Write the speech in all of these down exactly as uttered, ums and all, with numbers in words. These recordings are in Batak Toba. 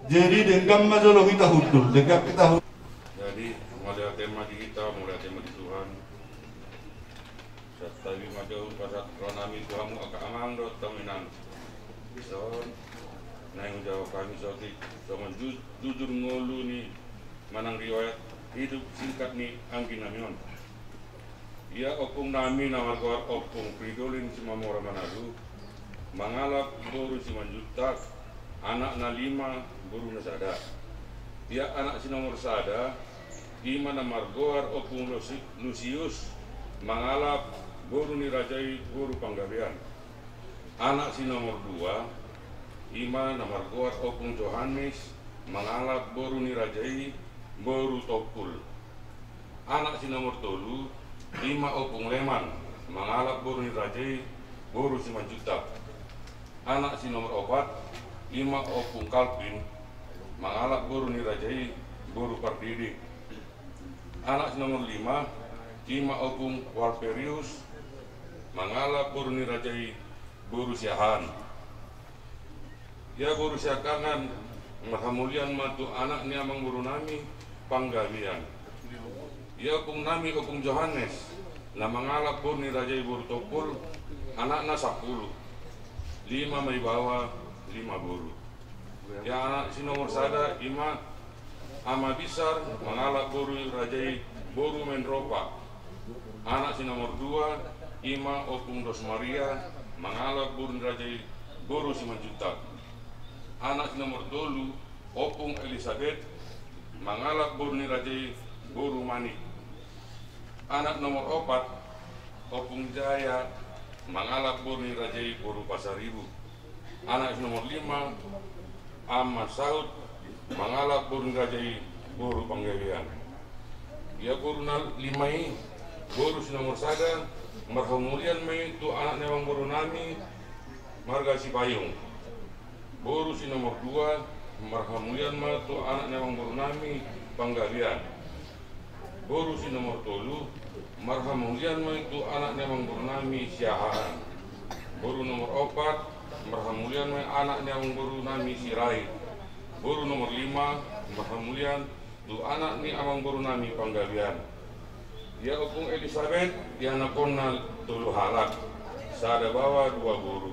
Jadi denggan ma jolo hita hundul, denggan hita hundul. Jadi mauliate ma di hita, mauliate ma di Tuhan. Santabi ma jolo pasahat roha nami tu hamu angka amang dohot hamu inang. Dison naeng hujaha hami saotik songon ju-, jujur ngolu ni manang riwayat hidup singkat ni anggi nami on. Ia ompung nami na margoar Ompung Fridolin Simamora Manado, mangalap boru Simanjuntak, anakna lima, boruna sada. Ia anak si nomor sada, i ma na margoar Ompung Lusi-, Lusius, mangalap boru ni raja i boru Panggabean. Anak si nomor dua, i ma na margoar Ompung Johannes, mangalap boru ni raja i boru Tompul. Anak si nomor tolu, i ma Ompung Leman, mangalap boru ni raja i boru Simanjuntak. Anak si nomor opat, i ma Ompung Kalvin, mangalap boru ni raja i boru Pardede. Anak si nomor lima, i ma Ompung Walperius, mangalap boru ni raja i boru Siahaan. Ia boru siangkangan, marhamulian ma tu anak ni amangboru nami Panggabean. Ia ompung nami Ompung Johannes, na mangalap boru ni raja i boru Tompul, anakna sampulu, lima ma ibawa, lima boru. Ia anak si nomor sada, i ma Ama Bisar, mangalap boru ni raja i boru Menropa. Anak si nomor dua, i ma Ompung Dos Maria, mangalap boru ni raja i boru Simanjuntak. Anak si nomor tolu, Ompung Elisabet, mangalap boru ni raja i boru Manik. Anak nomor opat, Ompung Jaya, mangalap boru ni raja i boru Pasaribu. Anak si nomor lima, Ama Saut, mangalap boru ni raja i boru Panggabean. Ia boru na lima i, boru si nomor sada, marhamulian ma i tu anak ni amangboru nami marga Sipayung. Boru si nomor dua, marhamulian ma tu anak ni amangboru nami Panggabean. Boru si nomor tolu, marhamulian ma i tu anak ni amangboru nami Siahaan. Boru nomor opat, marhamulian ma i anak ni amangboru nami Sirait. Boru nomor lima, marhamulian tu anak ni amangboru nami Panggabean. Ia Ompung Elisabet, ianakhonna tolu halak, sada baoa dua boru.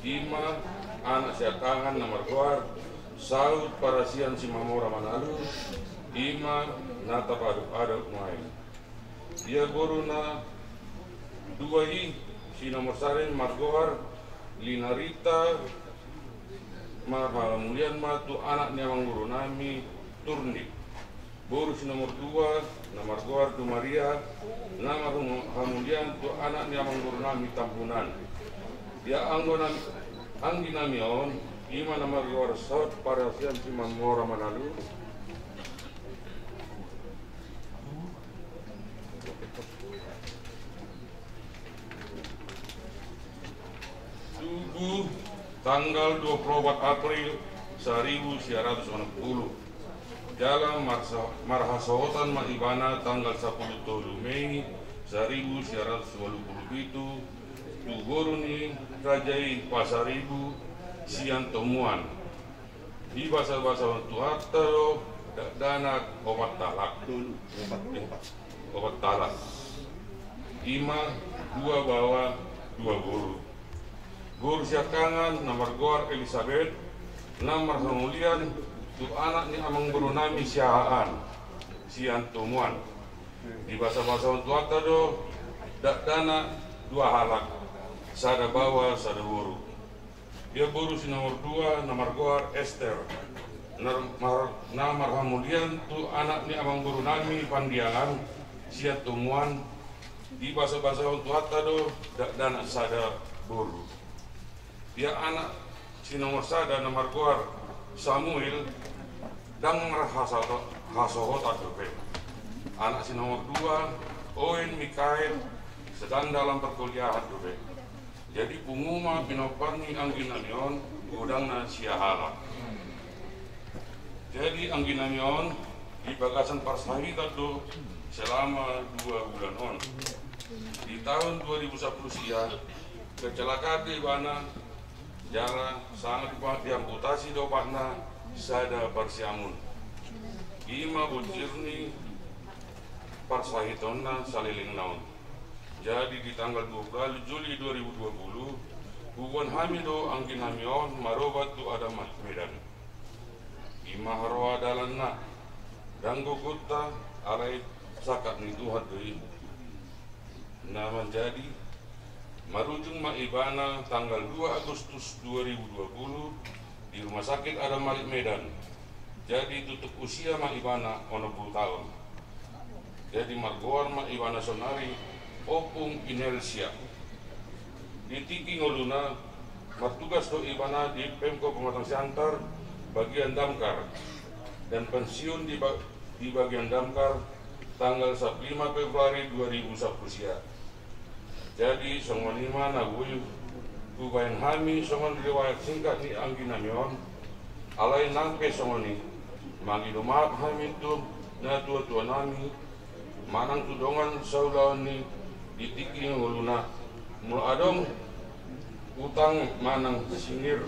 I ma anak siangkangan na margoar Saut Parasian Simamora Manado, i ma na tapaadop-adop nuaeng. Ia boru na dua i, si nomor sada i margoar Linarita, marhamulian ma tu anak ni amangboru nami Turnip. Boru si nomor dua, na margoar Dumaria, na marhamulian tu anak ni amangboru nami Tambunan. Ia anggo nami, anggi nami on, i ma na margoar Saut Parasian Simamora Manado. Tubu tanggal dua puluh opat April saribu sia ratus onom pulu. Jala marsa-, marhasohotan ma ibana tanggal sapulu tolu Mei saribu sia ratus walu pulu pitu, tu boru ni raja i Pasaribu sian Tomuan. Dibasabasahon Tuhanta do dakdanak opat halak. Tolu, opat, opat. Opat halak. I ma dua baoa, dua boru. Boru siangkangan na margoar Elisabet, na marhamulian tu anak ni amangboru nami Siahaan, sian Tomuan. Dibasabasahon Tuhanta do dakdanak dua halak, sada baoa, sada boru. Ia boru si nomor dua, na margoar Ester, na mar-, na marhamulian tu anak ni amangboru nami Pandiangan, sian Tomuan. Dibasabasahon Tuhanta do dakdanak sada boru. Ia anak si nomor sada, na margoar Samuel, ndang marhasoho-, hasohotan dope. Anak si nomor dua, Owen Mikael, sedang dalam perkuliahan dope. Jadi pungu ma pinompar ni anggi nami on, godangna sia halak. Jadi anggi nami on di bagasan parsahitan do selama dua bulan on. Di tahun dua ribu sapulu sia, kecelakaan do ibana, jala sanga dipa-, diamputasi do patna, Sada parsiamun. I ma bujur ni parsahitonna saleleng na on. Jadi di tanggal dua puluh Juli dua ribu dua puluh, huboan hami do anggi nami on maroban tu Adam Medan. I ma haroa dalanna, dang gogonta alai sangkap ni Tuhan do i. Na manjadi, marujung ma ibana tanggal dua Agustus dua ribu dua puluh di Rumah Sakit Adam Malik Medan. Jadi tutup usia ma ibana onom pulu taon. Jadi margoar ma ibana saonari Ompung Inelsia. Di tingki ngoluna, martugas do ibana di Pemko Pematang Siantar, bagian damkar, dan pensiun di, ba- di bagian damkar tanggal sampulu lima Februari dua ribu sampulu sia. Jadi songon i ma na boi hubaen hami songon riwayat singkat ni anggi nami on. Alai nang pe songon i, mangido maaf hami tu natuatua nami manang tu dongan saulaon ni di tingki ngoluna. Molo adong utang manang singir,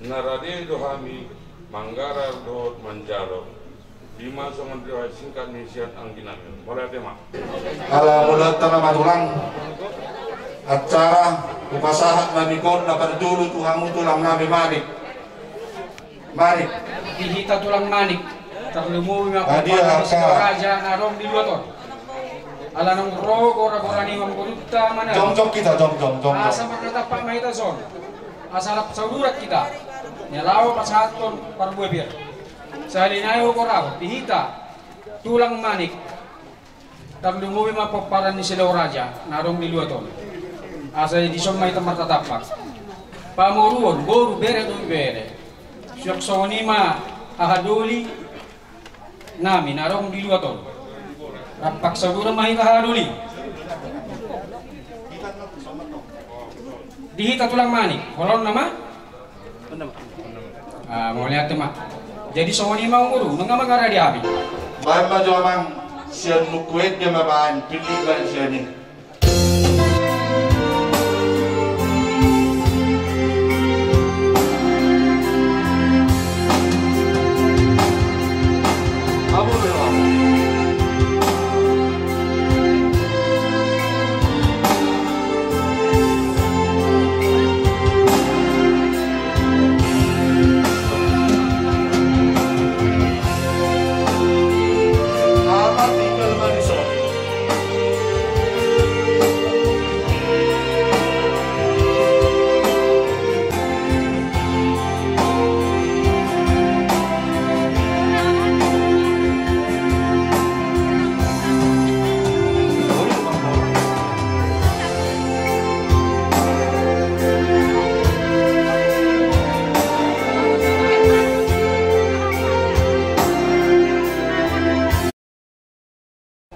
na rade do hami manggarar dohot manjalo. I ma songon riwayat singkat ni sian anggi nami. Mauliate ma. Ala mauliate ma tulang. Acara hupasahat ma nangkin on na parjolo tu hamu tulang nami Manik. Manik. Di hita tulang Manik, tarlumobi ma pomparan ni Silau Raja na adong di luat on. Ala naung ro goragora ni amangborunta manang. Jongjong hita, jongjong, jongjong. Asa marnatampak ma hita son. Asa rap saudara hita. Ia laho pasahathon parbue pir. Sahali nai hugorahu di hita tulang Manik. Tarlumobi ma pomparan ni Silau Raja na adong di luat on. Asa dison ma hita marnatampak. Pamoruon, boru, bere dohot ibebere. Suang songon i ma hahadoli nami na adong di luat on. Rap pasahat ma hita hahadoli. Di hita tulang Manik, holong nama? Ah, mauliate ma. Jadi songon i ma amangboru, nunga mangaradi hami. Baen ma jo amang sian buku ende ma baen, pilih baen sian i.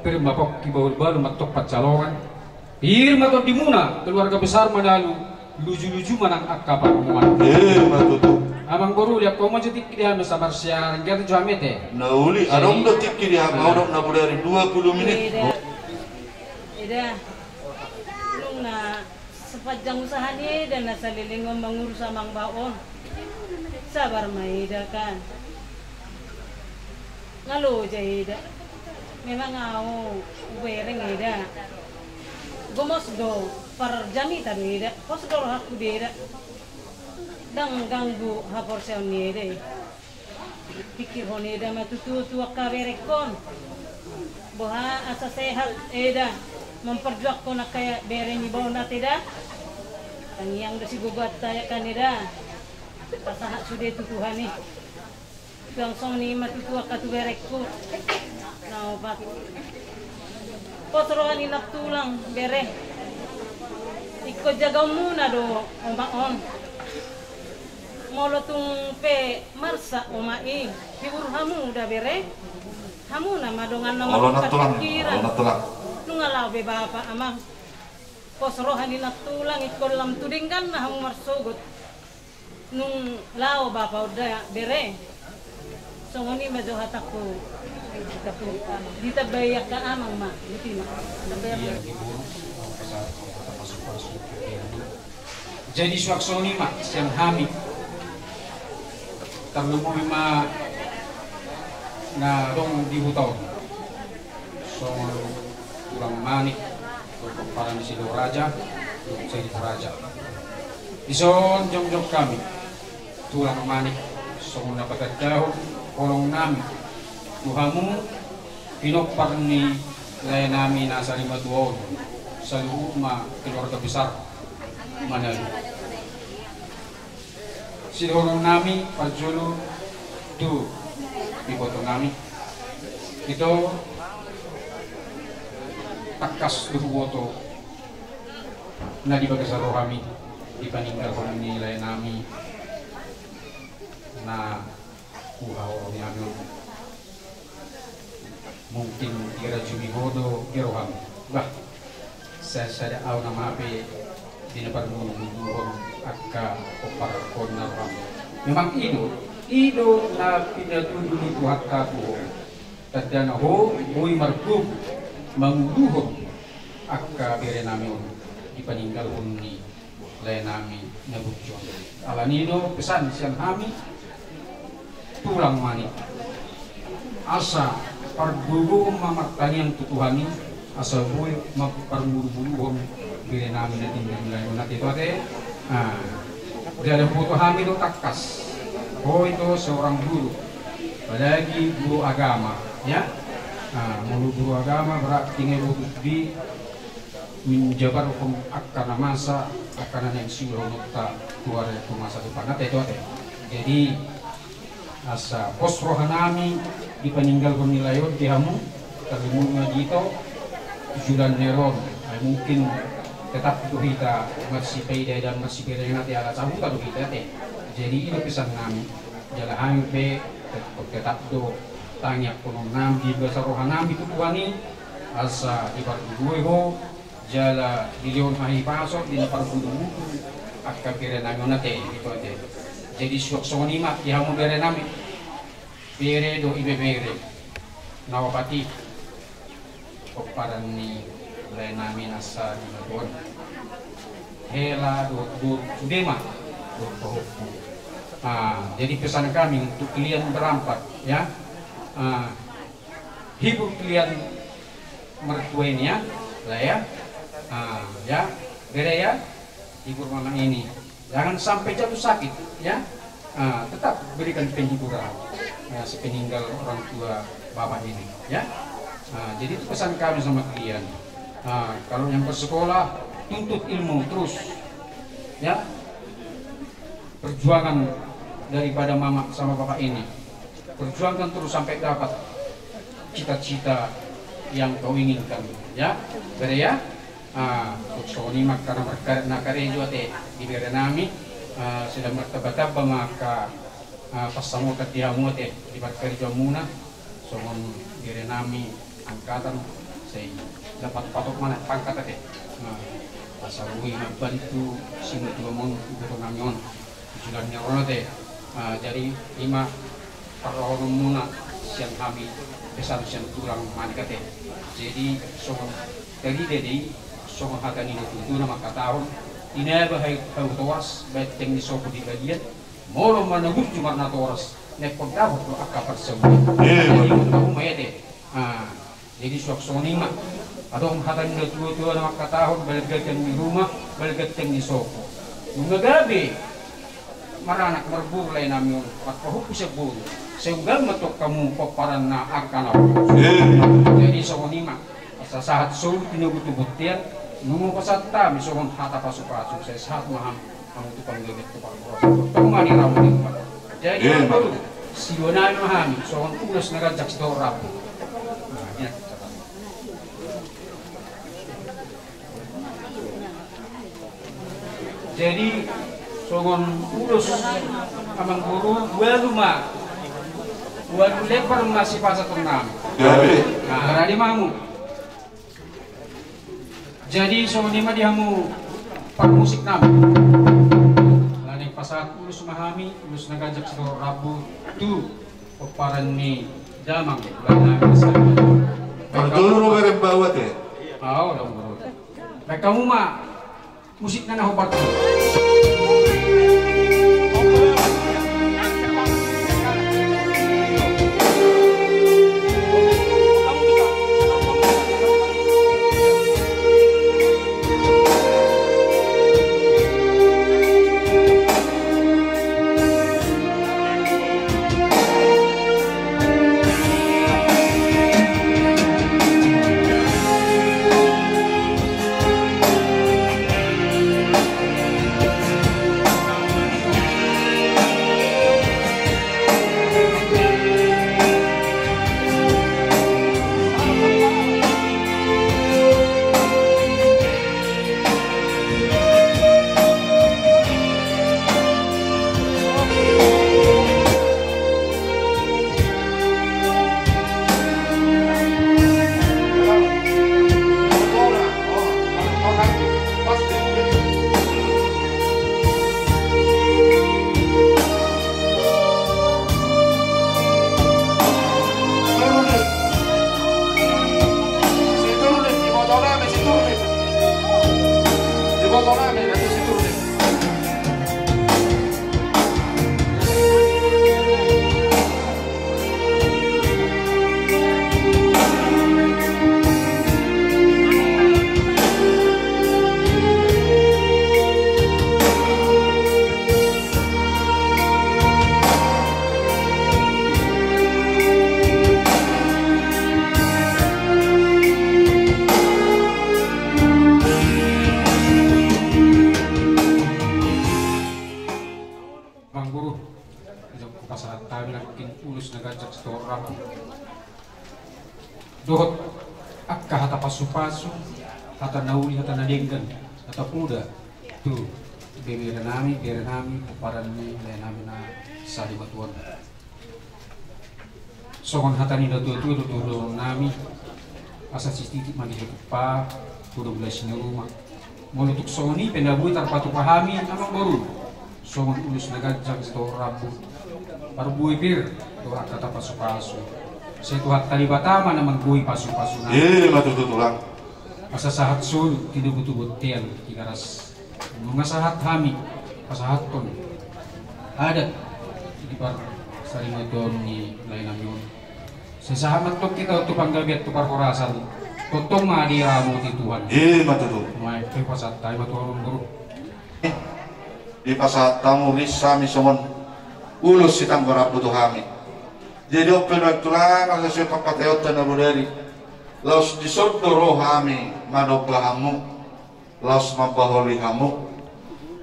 Pir ma pongki bahulbahul mantong pansalongan. Pir ma tondimuna keluarga besar Manalu, lujuluju ma nang angka parumaen. Emma tutu. Amangboru, liat ho ma jo tingki di hami, sabar sian gari jo hami ate. Na uli, adong do tingki di hami, adong na bodari dua puluh menit. Eda. Eda. Nunga sepanjang usaha ni eda na saleleng on mangurus amang bao on. Sabar ma eda kan. Nga loja eda. Memang au hubereng eda. Gomos do, parjamita do eda. Pos do rohangku di eda. Dang ganggu haporseaon ni eda i. Pikirhon eda ma tutu tu angka berengkon. Boha asa sehat eda. Memperjuangkon angka bere ni baoa ate da. Tangiang do sigogoanta kan eda. Pasahat sude tu Tuhan i. Suang songon i ma tutu angka tu berengku. Na opat. Pos roha ni nantulang bere. Ingkon jagaonmuna do omak on. Molo tung pe marsak omak i, hibur hamu da bere. Hamuna ma donganna martukar pikiran. Nunga laho be bapa amang. Pos roha ni nantulang ingkon lam tu dengganna hamu marsogot. Nung laho bapa on da bere. Songon i ma jo hatangku. Ditambai angka amang ma, botima. Ditambai angka. Jadi suang songon i ma sian hami. Tarlumobi ma na adong di huta on, songon tulang manik, pomparan ni Sidoraja, Seri Raja. Dison jongjong hami, tulang manik, songon na patandahon holong nami tu hamu, pinompar ni lae nami na sarimatua on, saluhut ma keluarga besar Manado. Sidohonon nami parjolo tu iboto nami, ito tangkas do huboto na di bagasan rohami di paninggalhon ni lae nami na huhaholongi hami on. Mungkin dirajumi ho do di roham. Bah, sai sada au nama pe di na parmudumuduhon angka pomparanhon na roham. Memang i do, i do na pinatudu ni Tuhanta tu ho. Tandana ho boi margogo manguduhon angka bere nami on di paninggalhon ni lae nami na burju on. Alani do pesan sian hami tulang manik, asa pargogohon ma martangiang tu Tuhan i, asa boi ma parmudumuduhon bere nami na tinggal di lae on ate, ito ate. Ah, jala huboto hami do tangkas ho ito seorang guru, apalagi guru agama, ya. Ah, molo guru agama berarti nga iboto di menjabarhon angka na masa, angka na naeng siulahononta tu ari, tu masa depan ate, ito ate. Jadi asa pos roha nami di paninggalhon ni lae on di hamu, tarlumobi ma di ito, tu joloan ni ari on. Ai mungkin tetap do hita marsipaida dan marsiparengan ate, ala sahuta do hita ate. Jadi i do pesan nami, jala hami pe tetap do tangianghonon nami di bagasan roha nami tu Tuhan i, asa dipargogoi ho, jala dilehon hahipason di na parmudumudu angka bere nami on ate, ito ate. Jadi suang songon i ma di hamu bere nami, bere dohot ibebere na opat i, pomparan ni lae nami na sarimatua on, hela dohot boru, sude ma dohot pahompu. Ah, jadi pesan kami untuk kalian berempat, ya. Ah, hibur kalian mertua ini, ya, lae, ya. Ah, ya, bere, ya, hibur mama ini. Jangan sampai jatuh sakit, ya. Ah, tetap berikan penghiburan, ya, sepeninggal orang tua bapak ini, ya. Ah, jadi itu pesan kami sama kalian. Ah, kalau yang bersekolah, tuntut ilmu terus, ya. Perjuangan daripada mama sama bapak ini. Perjuangkan terus sampai dapat cita-cita yang kau inginkan, ya, bere, ya. Ah, songon i ma angka na markarejo ate di bere nami, ah, sai martambatamba ma angka, ah, pansamotan di hamu ate di parkarejoanmuna, songon bere nami angkatan, sai dapat patok mana pangkat ate. Nah, asa boi mambantu simatuam on, iboto nami on. Di joloan ni ari on ate. Ah, jadi i ma parrohahononmuna sian hami, pesan sian tulang manik ate. Jadi songon tarida do i, songon hata ni natuatua na mangkatahon, tinaba hau toras, banteng ni sopo di balian, molo ma na burju marnatoras, na ingkon dapot do angka parsaulian. Jadi betul. Tahu ma i ate. Ah, jadi suang songon i ma. Adong hata ni natuatua na mangkatahon, balga tiang ni ruma, balga tiang ni sopo. Nunga gabe maranak marboru lae nami on, marpahompu sian boru, sai unggal ma tong hamu pomparanna angka na on. Jadi songon i ma. Asa sahat solu tinogu tu bontean, nunga pasahat hami songon hata pasupasu, sai sahat ma hamu. Hamu tu panggabean tu parhorasan. Tong ma di rambu ni umat. Jadi, iya, ma boru, sidua nami ma hami songon ulos na ganjang sidohot rambu. Nah, ia. Jadi songon ulos amangboru, ualu ma, ualu lembar ma sipasahaton nami. Jadi. Nah, rade ma hamu. Jadi songon i ma di hamu parmusik nami. Alani pasahat ulos ma hami, ulos na ganjang sidohot rambu tu pomparan ni damang, bana. Parjolo do bereng bau ate. Au, dong, bro. Baen hamu ma musik na na hombar. Pasahat hami nangkin ulos na ganjang sitohor rambu dohot angka hata pasupasu, hata na uli, hata na denggan, hata poda tu bebere nami, bere nami, pomparan ni lae nami na sari matuan. Songon hata ni natuatua do tu ulaon nami, asa sititi ma di hatupa, tu dua belas ni ruma. Molo tung songon i pe na boi tarpatupa hami amang boru, songon ulos na ganjang sitohor rambu, parbue pir dohot angka hata pasupasu. Sai Tuhanta Debata ma na manggoi pasupasu nami. Ima tutu tulang. Asa sahat solu tinubutubu tean tigaras. Nunga sahat hami pasahathon adat di parsarimatuaon ni lae nami on. Sai sahat ma tongtong hita tu panggabean tu parhorasan. Tongtong ma diramoti Tuhan. Ima tutu. Ima pe pasahat hami ma tu hamu boru. Dipasahat hamu ris hami songon ulos sitanggo rambu tu hami. Jadi on pe nuaeng tulang, asa sude pangkataionta na bodari, laos dison do ro hami manomba hamu, laos mambaholi hamu.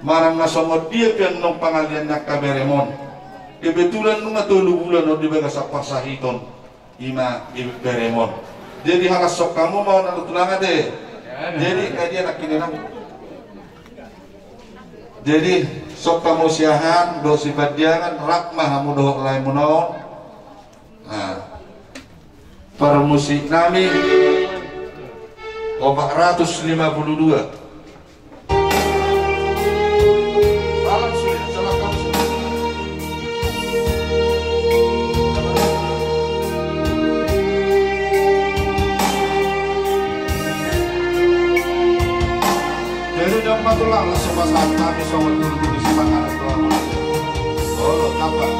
Manang na songon dia pe annon pangalian ni angka berem on, kebetulan nunga tolu bulan on di bagasan parsahiton, ima i berem on. Jadi halashon hamu ma on annon tulang ate. Jadi, eh, dia nangkin, nang. Jadi, songon hamu siahaan dohot Sipandiangan, rap ma hamu dohot laemuna on. Nah. Parmusik nami opat ratus lima puluh dua. Salam sulit, salam kamu sulit. Jadi dapat tulang langsung pasahat hami songon dulu di semangat tulang. Oh, dapat.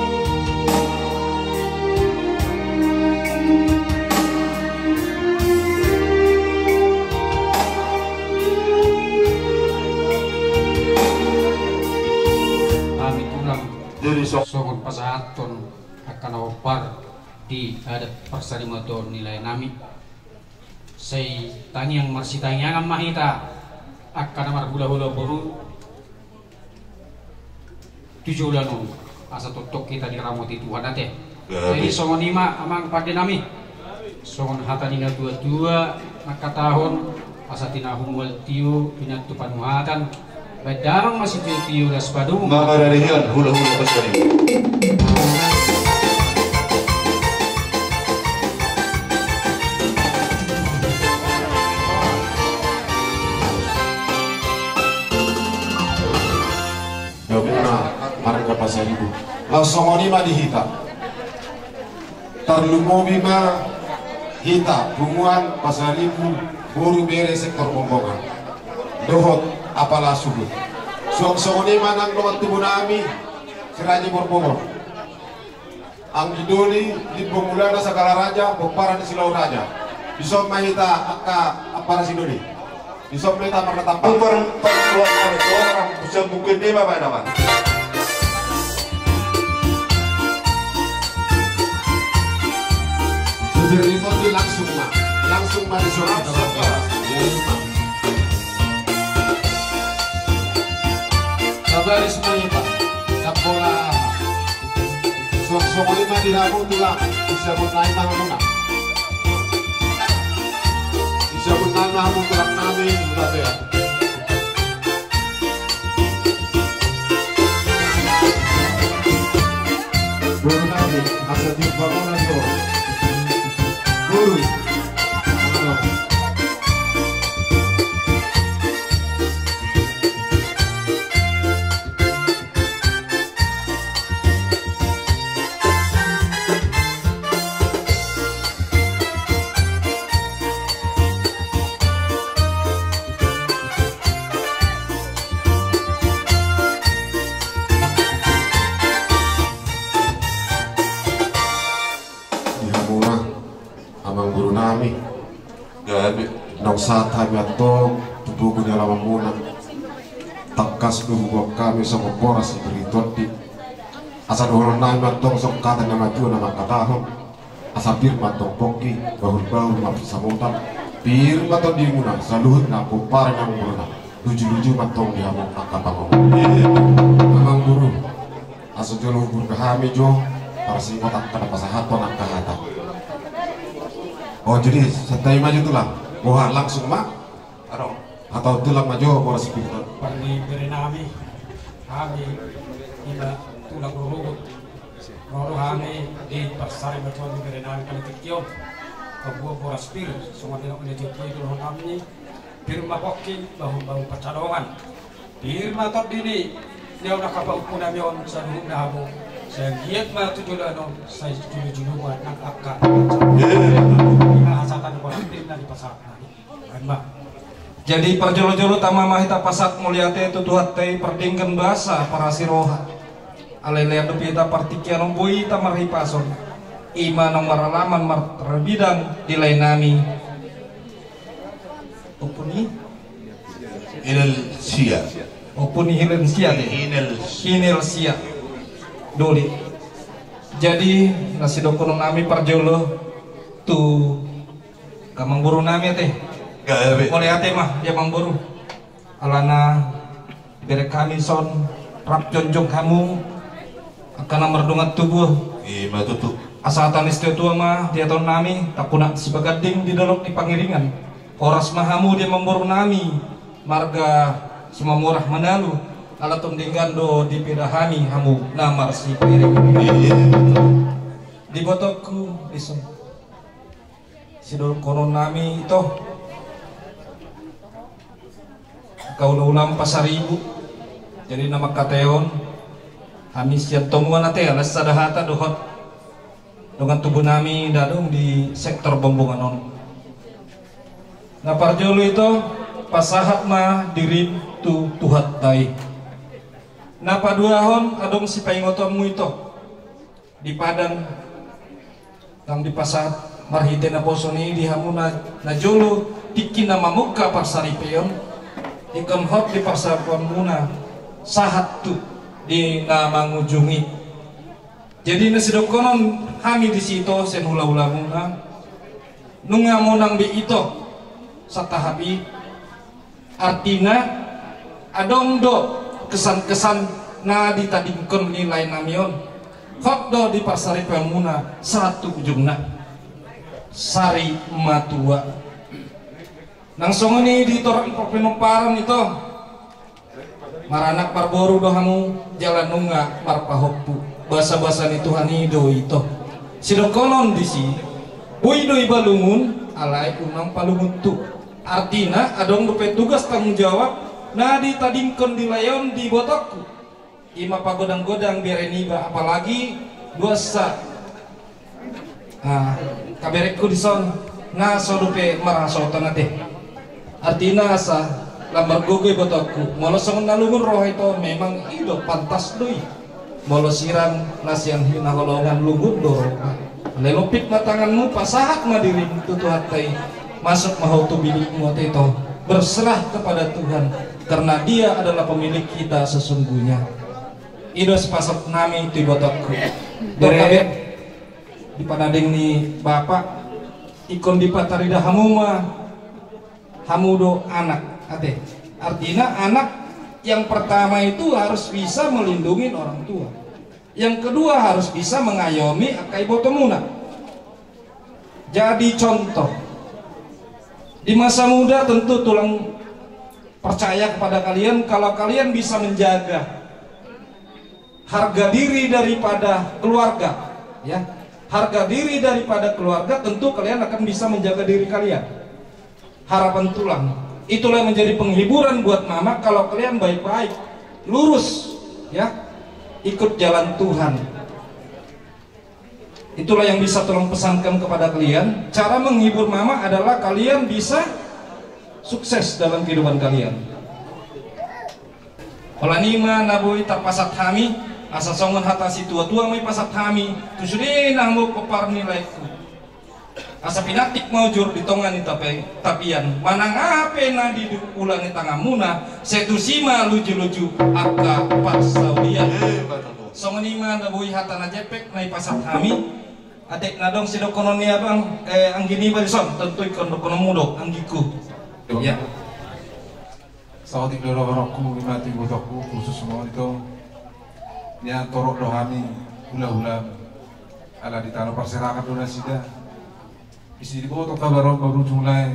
Hami tulang. Jadi so- songon pasahathon angka na hombar di adat parsarimatuaon ni lae nami. Sai tangiang marsitangiangan ma hita angka na marhulahula boru tu joloan on, asa tongtong hita diramoti Tuhan ate. Jadi songon i ma amang pande nami, songon hata ni natuatua mangkatahon, asa tinahu mual tio, pinantu panuhatan, baen damang ma sitiotio, las padomu ma mararian hulahula pasari. Damuna marga Pasaribu. Laos songon i ma di hita. Tarlumobi ma hita punguan Pasaribu, boru, bere, sektor Bombongan dohot apala suhut. Suang songon i ma nang dongan tubu nami si Raja Borbobor. Anggi doli, limbong mulana, sagala raja, pomparan ni Silau Raja. Dison ma hita angka ampara sidoli. Dison ma hita marnatamba. Par, par, par, par, par, bisa buku ini ma, Pak Daman. Supir itu di langsung ma, langsung ma dison. Langsung ma. Ya, iya, Pak. Sabar, Ismail, Pak. Sabar. Suang songon i ma di hamu tulang, disebut nai ma hamuna. Disebut nai ma hamu tulang nami, Bapak. Boru nami, asa tiup hamuna jo. Boru. Di hamuna, amang boru nami. Gabe. Naung sahat hami antong tu pogu ni alamanmuna. Tangkas do huboan hami songon boras sipir ni tondi. Asa dohonon nami ma antong songon hata ni natuatua na mangkatahon: Asa pir ma antong pongki, bahulbahul ma samotan. Pir ma tondimuna, saluhutna pomparan ni amang boruna. Lujuluju ma antong di hamu angka pangomo. Amang boru. Aso jolo hubur ke hami jo, parsingot angka na pasahathon angka hata. Oh, jadi santai ma jo tulang. Boha langsung ma? Ado. Atau tulang ma jo boras pilihan. Pardenggan bere nami, hami ima tulang rurugut. Roro hami di parsaripeon ni bere nami pada tingki on. Pambuat boras pir, songon nidok ni tingki on, dohononnami. Pir ma pongki, bahulbahul pansalongan. Pir ma tondi ni, ni on angka pahompu nami on saluhutna hamu. Sai anggiat ma tu joloan on, sai jolojolo ma nang angka. Ima hasahatan boras pir na dipasahat nami. Baen ma. Jadi parjolojolo tama ma hita pasahat mauliate tu Tuhanta i pardenggan basa parasi roha. Alai lean dope hita partingkian on boi hita marhipason. Ima naung maralaman martarbidang di lae nami. Ompu ni? Hinel sia. Ompu ni Hinel sia de. Hinel. Hinel sia. Doli. Jadi na sidohonon nami parjolo tu amangboru nami ate. Gabe. Mauliate ma di amangboru. Alana bere hami son rap jongjong hamu angka na mardongan tubu. Ima tutu. Asa hata ni situa-tua ma dihatahon nami, tampunak sibaganding di dolok ni Pangiringan. Horas ma hamu di amangboru nami marga Sumamurah Manalu, ala tong denggan do dipeda hami hamu na marsipiring. Ima tutu. Di ibotongku dison. Sidohonon nami ito. Angka ulaon Pasaribu. Jadi na mangkataion hami sian Tomuan ate, alai sada hata dohot dongan tubu nami na adong di sektor Bombongan on. Na parjolo ito, pasahat ma dirim tu Tuhanta i. Na paduahon adong sipaingotonmu ito. Di Padang, nang dipasahat marhite naposo ni i di hamu na, na jolo tingki na mamungka parsaripeon, ingkon hot di parsaripeonmuna sahat tu di na mangujungi. Jadi na sidohonon hami disi ito sian hula-hulamuna, nunga monang be ito satahapi. Artina, adong do kesan-kesan na ditadingkon ni lae nami on. Hot do di parsaripeonmuna sahat tu ujungna. Sari matua. Nang songon i di torop ni parpinomparan ito. Maranak marboru do hamu jala nunga marpahompu. Basa-basa ni Tuhan i do ito. Sidohonon disi, boi do iba lungun, alai unang palungunhu. Artina, adong dope tugas tanggung jawab na ditadingkon di lae on di ibotongku. Ima pagodang-godang bere niba, apalagi dosa. Ah, kaberengku dison na so dope marhasohotan ate. Artina asa lam margogo ibotongku. Molo songon na lungun roha ito memang i do pantas do i. Molo sirang na sian hinaholongan lungun do roha. Alai lompit ma tanganmu, pasahat ma dirim tu Tuhanta i. Masuk ma ho tu bilikmu ate ito. Berserah kepada Tuhan, karena Dia adalah pemilik kita sesungguhnya. I do sipasahat nami tu ibotongku. Bere, di pananding ni bapa, ingkon dipatarida hamu ma, hamu do anak ate. Artina anak yang pertama itu harus bisa melindungi orang tua. Yang kedua harus bisa mengayomi angka ibotomuna. Jadi contoh, di masa muda tentu tulang percaya kepada kalian kalau kalian bisa menjaga harga diri daripada keluarga, ya. Harga diri daripada keluarga, tentu kalian akan bisa menjaga diri kalian. Harapan tulang. Itulah yang menjadi penghiburan buat mama kalau kalian baik-baik, lurus, ya. Ikut jalan Tuhan. Itulah yang bisa tulang pesankan kepada kalian. Cara menghibur mama adalah kalian bisa sukses dalam kehidupan kalian. Holan i ma na boi tarpasahat hami, asa songon hata situa-tua ma i pasahat hami, tu sude na hamu pomparan ni laengku. Asa pinantik ma ujur di tonga ni tapian, manang aha pe na di ula ni tanganmuna, sai tusi ma luju-luju angka parsaulian. Songon i ma na boi hata na jempek na ipasahat hami. Atik na adong sidohonon ni abang, eh, anggi niba dison, tentu ingkon dohononmu do, anggingku. Ya. Saotik do dohononku, ima tu ibotongku, khusus ma on ito. Nian torop do hami hulahula ala di tano parserahan do nasida. Isi diboto kabar on baru jumlah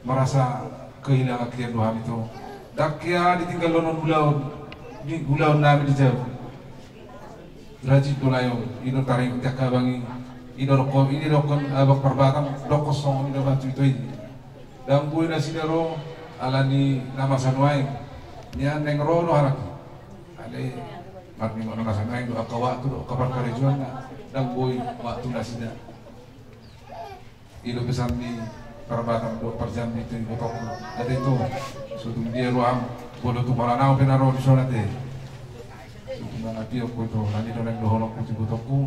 merasa kehilangan kian do hami tu. Dakia ditinggal lonon ulaon di ulaon nami di jauh. Rajin do layo ido taring tiak kabangi ido rokon ini rokon abak perbatang dokos songon ido batu itu ini. Dang boi nasida ro ala ni na masa nuaeng. Nian neng ro do halak. Ale marni mana masa nuaeng do angka waktu do angka parkarejoan na dang boi waktu nasida. Ido pesan ni parbatang do parjambi tu ibotongku. Ate tu sutung dia ruam bodo tu kola nau pena ro di sonate. Sutung mangapi okku tu nani do neng dohonokku tu ibotongku.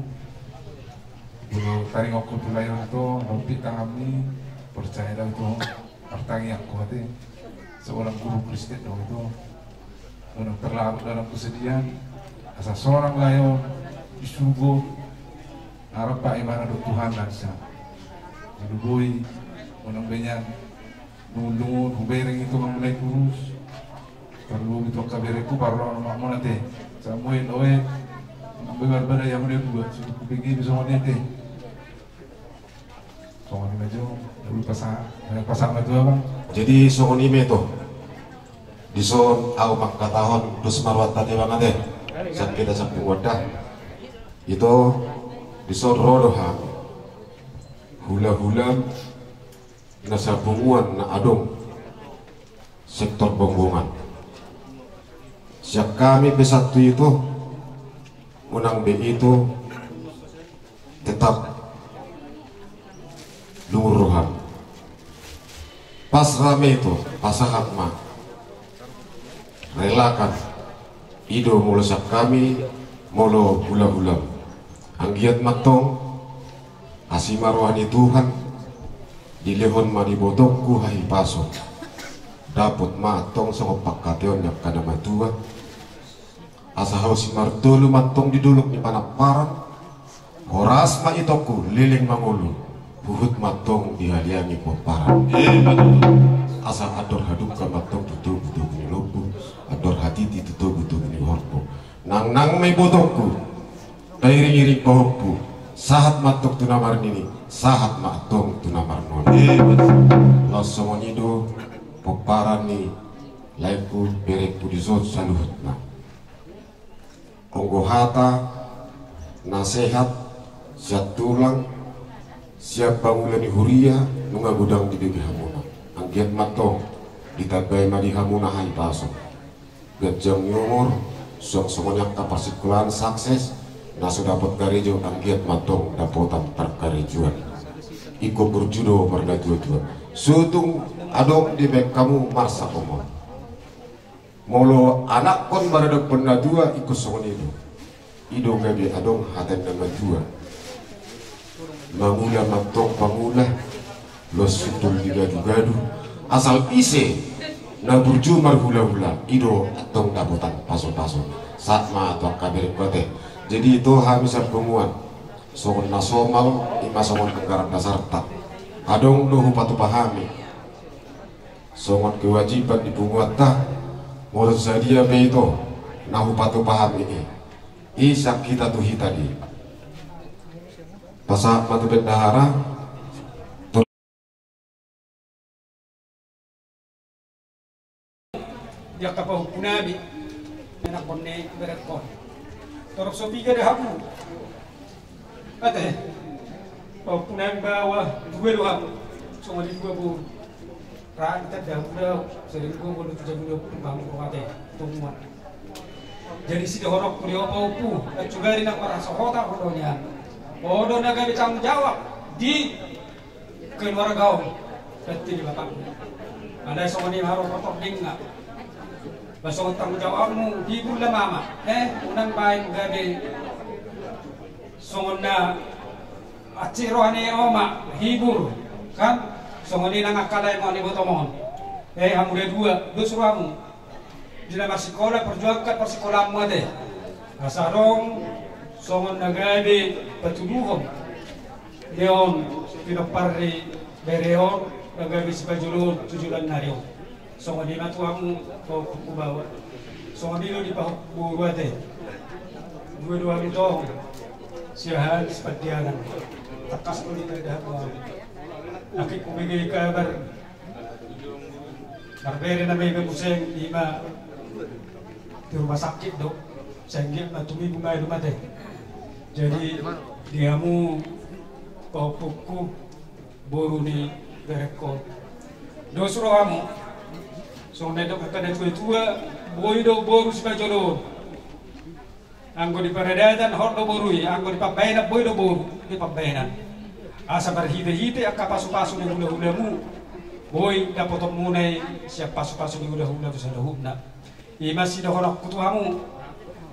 Bodo taringokku tu layon tu rompit tangan ni percaya dau tu. Artangiangku ate seorang guru Kristen dong itu. Unang terlarut dalam kesedihan. Asa seorang layo di surgo. Arap pak imana do Tuhan lansa. Jadi boi unang benyan. Nulungun hubereng itu ngamulai kurus. Perlu itu kabereku parlo anak mona te. Samuel oe. Ngambil barbada yang udah dua sudah kupinggi bisa mona te. Songon i ma jo, lalu pasa, eh, pasa ma jo abang. Jadi songon i ma ito. Dison au mangkatahon dos ma rohanta te bang ate. Sian hita sapunguan da. Ito dison ro do hami. Hulahula na sapunguan na adong sektor Bonggongan. Sian hami pe satu ito unang be ito tetap lungun roham. Pas rame ito pasahat ma. Relakan ido molo sian hami molo hulahulam. Anggiat mantong asi ma roha ni Tuhan. Dilehon ma di botongku hahipason. Dapot ma antong songon pangkataion ni angka na matua. Asa hau simartolu mantong di dolok ni Panamparan. Horas ma itongku leleng mangolu. Huhut mantong dihaliangi pomparan. Asa andor hadungka mantong tu togutogu ni lombu. Andor hatiti tu togutogu ni horbo. Nangnang ma i botongku. Pairingiring pahompu. Sahat mantong tu na marnini. Sahat ma antong tu na marnono. Laos songon i do pomparan ni laengku berengku dison saluhutna. Anggo hata nasehat sian tulang sian pangula ni huria nunga godang dibege hamuna. Anggiat mantong ditambai ma di hamuna hahipason. Ganjang ni umur. Suang songon i angka parsikolaan sukses. Na so dapot karejo anggiat mantong dapotan parkarejoan. Ingkon burju do marnatuatua. Sotung adong dibaen hamu marsak omo. Molo anakkon maradophon na tua ingkon songon i do. I do gabe adong hata ni na matua. Mangula mantong pangula. Los sundul di gadugadu. Asal ise na burju marhulahula i do antong dapotan pasopaso. Sahat ma tu angka berengku ate. Jadi ito hami sapunguan songon na somal i ma songon anggaran dasarta. Adong do hupatupa hami. Songon kewajiban di punguanta. Molo sadia pe ito na hupatupa hami i. I sian hita tu hita di. Pasahat ma tu bendahara. Di angka pahompu nami. Anakkon ni berengkon. Torop so piga do hamu. Ate, pahompu nami baoa dua do hamu. Songon i dua boru. Ra di tanda hamu do. Sering gua boru tu jamu do hamu ate. Tungguan. Jadi sidohononku di ho pahompu. Acu gari na marasa hota ho do nian. Ho do na gabe tanggung jawab di keluarga on. Berarti di bapakmu. Alai songon i ma ro potong ninga. Ba songon tanggung jawabmu di bulan mama. Eh, unang baen gabe songon na aciro ane oma hibur kan songon i nang akkalai mo ane botomon. Eh, hamu da dua dos rohamu. Di na marsikola perjuangkan parsikolaanmu ate. Asa adong songon na gabe patuduhon. Leon pinompar ni bere on na gabe sipajolo tu joloan ni ari on. Songon i ma tu hamu pahompu baoa. Songon i do di pahompu boru ate. Dua-dua ni tong siahaan sipandiangan. Tangkas do di tada hamu. Nangkin hubege kabar, marbere na mega muse, ima di rumah sakit do. Sai anggiat ma tumimbo ma i do mate. Jadi di hamu pahompungku, boru ni berengku, dos rohamu. Songon na nidok angka na tua-tua, boi do boru sipajolo. Anggo di paradatan hot do boru i, anggo di pambahenan boi do boru di pambahenan. Asa marhite-hite angka pasu-pasu ni hula-hulamu, boi dapotonmuna i sian pasu-pasu ni hula-hula tu saluhutna. Ima sidohononku tu hamu.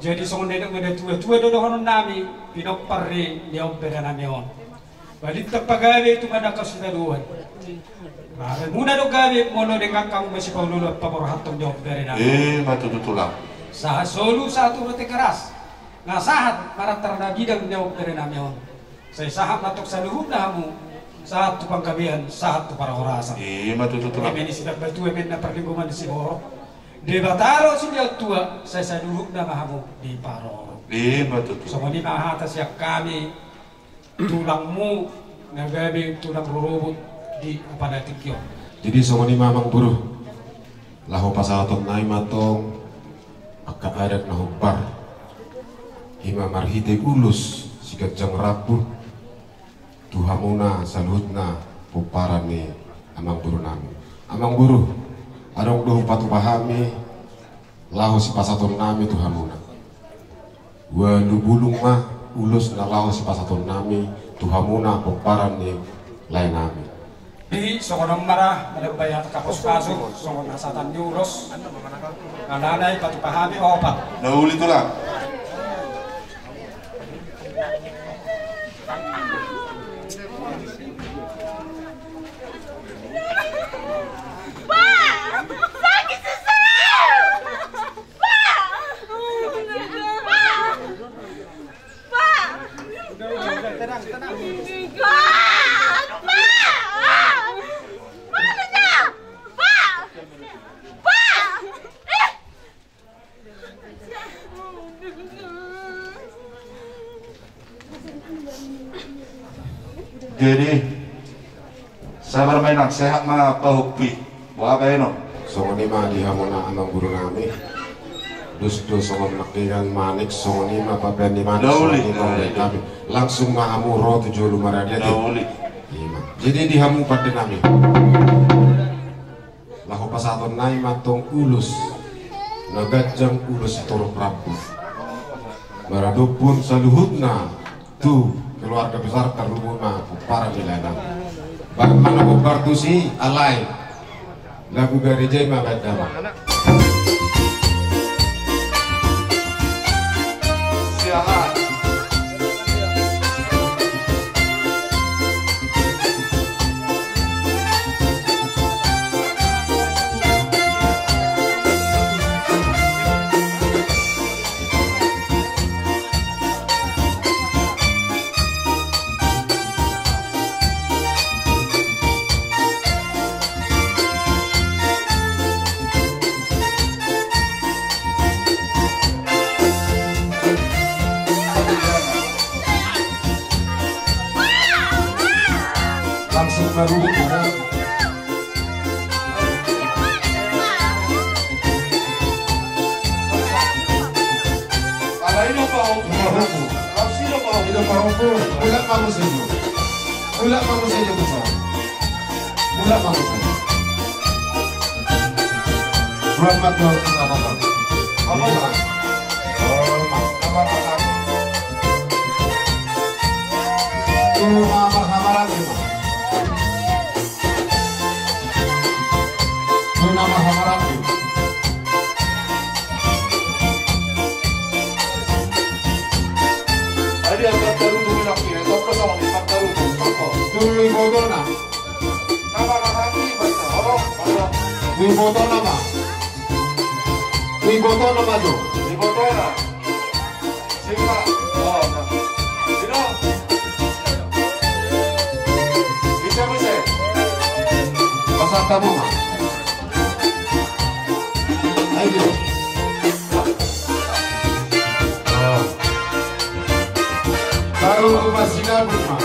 Jadi songon na nidok angka na tua-tua do dohononnami, pinompar ni, ni ompu berenami on. Balintang pagabe tu manangkok sitadoan. Maremuna do gabe molo denggan hamu masipaolo-oloan paborhathon ni ompu berenami. Ima tutu tulang. Sahat solu sahat tu roti keras. Nga sahat marantar na bidang ni ompu berenami on. Sai sahat ma antong saluhutna hamu. Sahat tu panggabean, sahat tu parhorasan. Ima tutu tulang. Eme ni sitambatua, eme na parlinggoman ni siborok. Debata do sude tua, sai saluhutna ma hamu diparorot. Ima tutu. Songon i ma hata sian hami, tulangmu na gabe tulang rorobot di apala tingki on. Jadi songon i ma amangboru, laho pasahatonnami ma antong angka adat na hombar. Ima marhite ulos siganjang rambu tu hamuna saluhutna pomparan ni amangborunami. Amangboru, adong do hupatupa hami laho sipasahatonnami tu hamuna. Ualu bulung ma ulos na laho sipasahatonnami tu hamuna pomparan ni laenami. Di songon on ma ra, molo baen angka pasu-pasu, songon hasahatan ni ulos. Alana i patupa hami opat. Na uli tulang. Jadi sabar ma inang, sehat ma pahompu i. Boha baenon? Songon i ma di hamuna amangborunami. Dos do songon nangkiningan manik, songon i ma papean ni manik. Na uli. Songon i ma di hami. Langsung ma hamu ro tu jolo maradiat i. Na uli. Ima. Jadi di hamu pandenami, laho pasahatonnami ma antong ulos na ganjang, ulos sitorop rambu, maradophon saluhutna tu keluarga besar tarlumobi ma pomparan ni laenami. Baen ma na hombar tusi, alai lagu gareja i ma baen damang. Siahaan. Langsung baru. Ala i do pahompu. Pahompu. Ala i do pahompu. I do pahompu. Mulak ma muse jo. Mulak ma muse jo, bisa. Mulak ma muse jo. Selamat berkesempatan. Apa ya? Selamat. Apa, apa? Cuma marhaha-maranggi ma. Tuna marhaha-maranggi. Adi, angkat tarutung, enak ya, toko sama angkat tarutung, toko. Tu ibotona. Nama marhaha-maranggi, baca. Oh, baca. Tu ibotona ma. Tu ibotona ma jo. Ibotona. Sima. Oh, no. Sino? Bisa, bisa. Pasal kamu, Ma. Ayo, Biro. Oh. Baru rumah sinabung, Mak.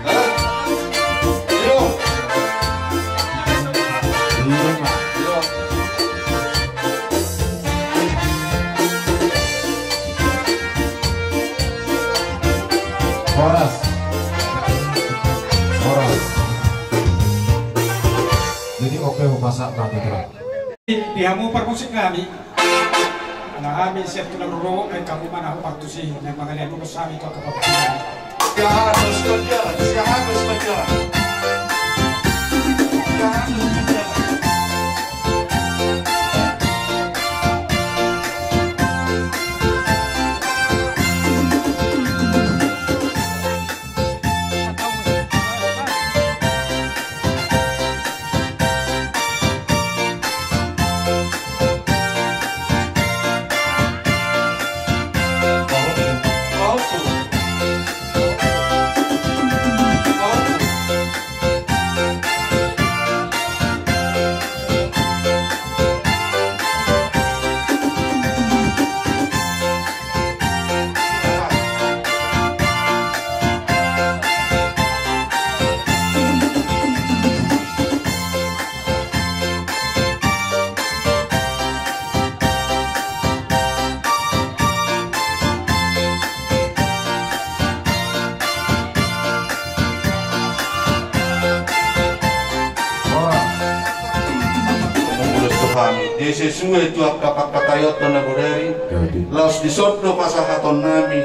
Eh? Iyo. Iyo, Mak. Iyo. Horas. Horas. Jadi, oke, hupasahat ma tu Tuhan. Di hamu parmusik nami. Ala hami sian tulang rorobot, baen hamu ma na hupartusi, na mangalean ulos hami tu angka parmusik nami. Siahaan ma sikondia, siahaan ma sikondia. Siahaan ma sikondia. Molo tu hami, di sesuai tu angka pangkataion na bodari, laos dison do pasahaton nami,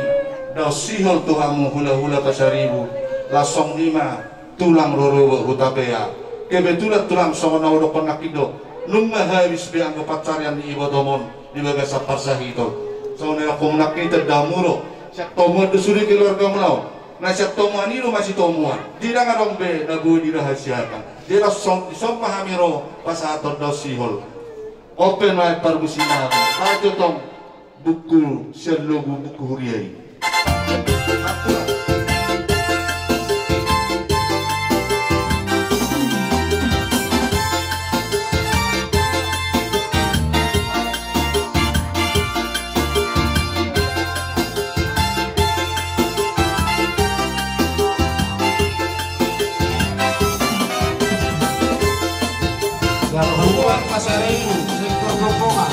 daon sihol tu hamu hula-hula Pasaribu, laos songon i ma tulang rorobot Hutapea. Kebetulan tulang songon na hudokkon nangkin do, nunga habis be anggo pansarian ni ibotom on di bagasan parsahiton. Songon na hudokkon nangkin, tanda muro, sian tomuan do sude keluarga muna on. Na sian tomuan i do masitomuan. Jadi ndang adong be na boi dirahasiakan. Jadi laos dison ma hami ro pasahaton daon sihol. Open ma parmusik nami. Baca tong buku sian lobu buku huria i. Bubuan Pasaribu, sektor Bongkongan.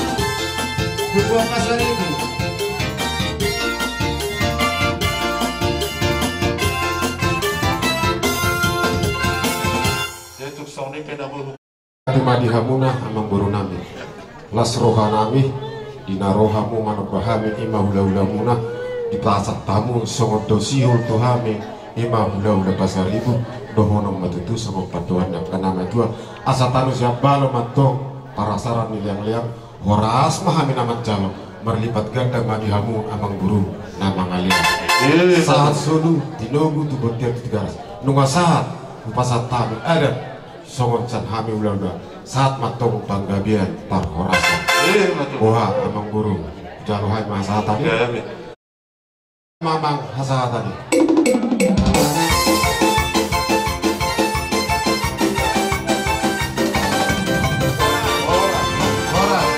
Bubuan Pasaribu. Jadi tuk songon i pe na boi. Ate ma di hamuna amangboru nami. Las roha nami, di na ro hamu manomba hami, i ma hula-hula muna, dipasahat hamu songon daon sihol tu hami, i ma hula-hula Pasaribu, dohonon ma tutu songon pandohan ni angka na matua, asa tano sian balo ma antong, parasaran ni leang-leang, horas ma hami na manjalo, marlipat ganda ma di hamu amangboru na mangalean. Sahat solu, tinogu tu bontean tu Tigaras. Nunga sahat, hupasahat hami adat, songon sian hami hula-hula, sahat ma antong panggabean parhorasan. Eh, ma tutu. Boha, amangboru, jalo hami ma hasahatan i. Gabe. Mamang hasahatan i. Horas, horas,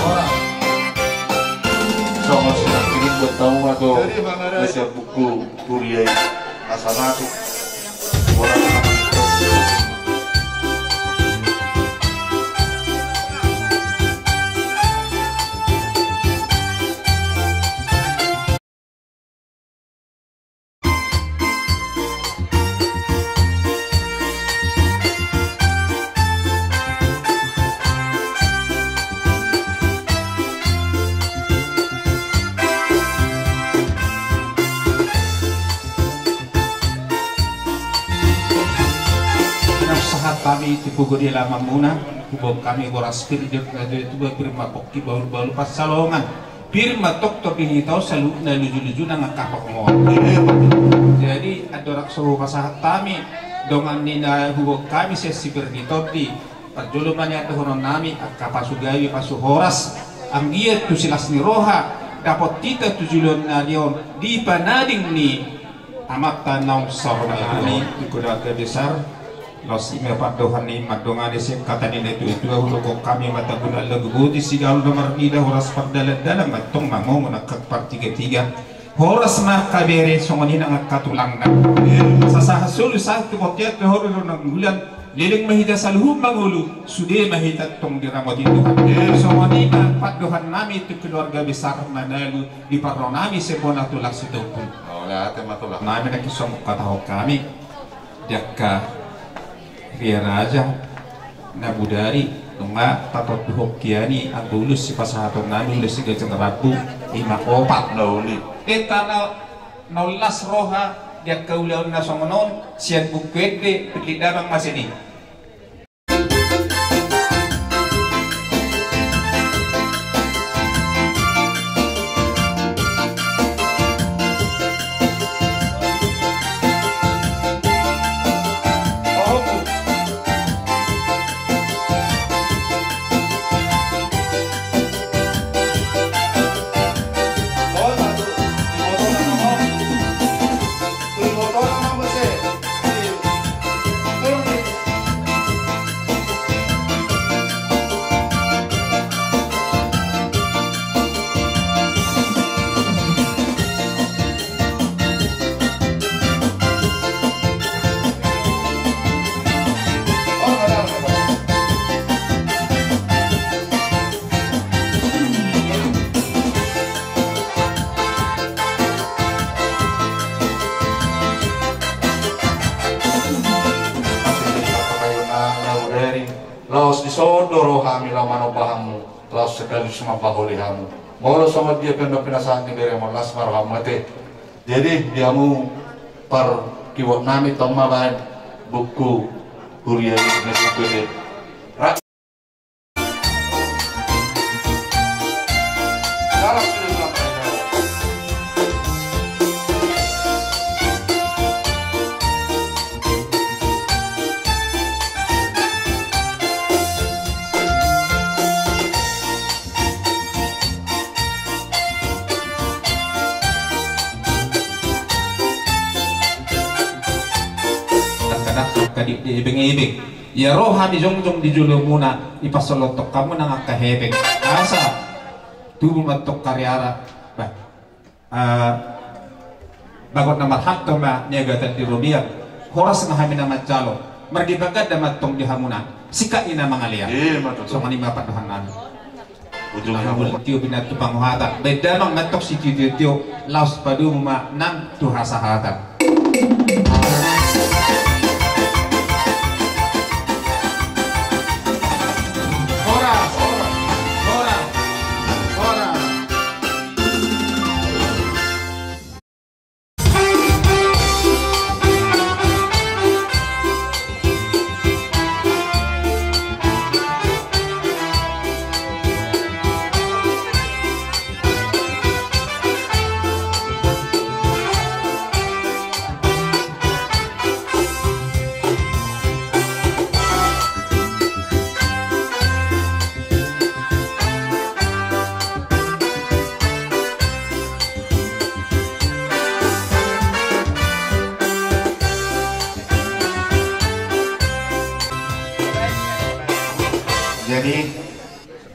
horas. Songon sinangkining buat tamu ma tu. Jadi, Bang Arai. Siap buku huria i. Asa masuk. Sahat hami tu pugu di alaman muna, huboan hami boras pir, di tuba pir ma pongki bahul-bahul pansalongan. Pir ma toktok di hita on saluhutna luju-luju nang angka pangkomoan. Jadi andorang so hupasahat hami dongan ni na huboan hami sian si pir ni tondi. Parjolo ma nian dohonon nami, angka pasu gabe, pasu horas, anggiat tu silas ni roha, dapot hita tu joloan ni ari on, di panading ni Amanta naung saur matua on. Di keluarga besar Laos i ma pandohan ni mandongani sian hata ni natuatua, hudokhon hami ma tabulan lagu boti, sigalu na marnida, horas pardalandalan ma antong mangongon angka partigatiga. Horas ma angka bere, songon i nang angka tulangna. Sasahat solu sahat tu bontean, tu hori ro Nainggolan. Leleng ma hita saluhut mangolu, sude ma hita tong diramoti Tuhan. Songon i ma pandohan nami tu keluarga besar Manalu, di parro nami sian bona tulang Sitompul. Mauliate ma tulang. Nami na kisomok hatahon hami di angka ria raja na bodari, nunga tatontuhon hian i, anggo ulos sipasahaton nami, ulos siganjang rambu, i ma opat. Na uli. Eta na, na las roha di angka ulaon na songon on, sian Buku Ende, Pillit Damang ma sian i. Laos dison do ro hami laho manomba hamu, laos sekaligus mambaholi hamu. Molo songon dia pe na pinasahat ni berem on, las ma roham ate. Jadi di hamu parkiwot nami, tong ma baen buku huria i, na buku ende. Dakdanak angka di, di ebeng-ebeng. Ia ro hami jongjong di jolomuna, dipasolothon hamu nang angka hepeng. Asa tubu ma antong hariara. Bah. Ah, bagot na marhalto ma niagatan di robean. Horas ma hami na manjalo. Mardipa ganda ma antong di hamuna. Singkat ni na mangalean. Songon i ma pandohan nami. Ujung na hamuna tio pinantu pangohatan. Baen damang ma antong sitiotio. Laos padomu ma nang tu hasahatan. Horas, horas, horas, horas. Jadi,